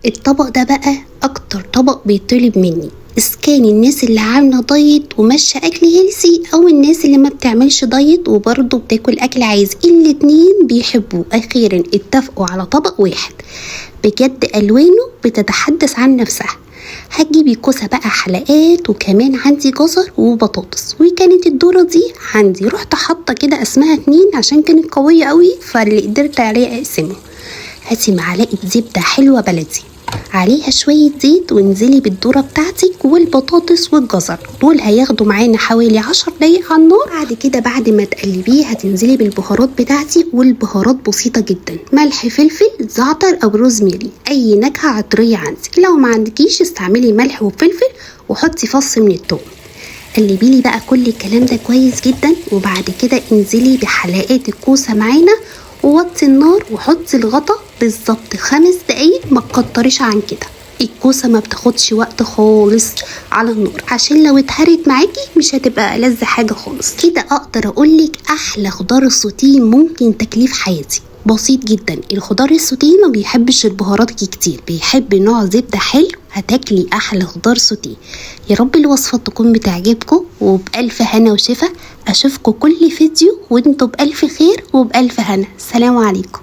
الطبق ده بقى اكتر طبق بيطلب مني، إذا كان الناس اللي عامله diet وماشية اكل healthy او الناس اللي ما بتعملش diet وبرضه بتاكل اكل عايز، الاتنين بيحبوه. اخيرا اتفقوا على طبق واحد. بجد الوانه بتتحدث عن نفسها. هتجيبي كوسة بقى حلقات، وكمان عندي جزر وبطاطس، وكانت الذرة دي عندي رحت حاطه كده اسمها 2 عشان كانت قوية قوي، فاللي قدرت عليه اقسمه. هاتي معلقه زبدة حلوة بلدي عليها شوية زيت، وانزلي بالذرة بتاعتك والبطاطس والجزر، دول هياخدوا معانا حوالي 10 دقايق على النار. بعد كده بعد ما تقلبيه هتنزلي بالبهارات بتاعتي، والبهارات بسيطة جدا، ملح فلفل زعتر او روزميري، اي نكهة عطرية عندك. لو ما عندكيش استعملي ملح وفلفل وحطي فص من الثوم. قلبيلي بقى كل الكلام ده كويس جدا، وبعد كده انزلي بحلقات الكوسة معانا، ووطي النار وحطي الغطا بالظبط 5 دقايق، ما تكتريش عن كده. الكوسه ما بتاخدش وقت خالص على النار، عشان لو اتهرت معاكي مش هتبقى ألذ حاجة خالص. كده اقدر اقولك احلى خضار السوتيه ممكن تاكليه في حياتك. بسيط جدا، الخضار السوتيه ما بيحبش البهارات كتير، بيحب نوع زبدة حلو، هتاكلي احلى خضار سوتيه. يا رب الوصفة تكون بتعجبكم، وبألف هنا وشفا. اشوفكم كل فيديو وانتوا بألف خير وبألف هنا. سلام عليكم.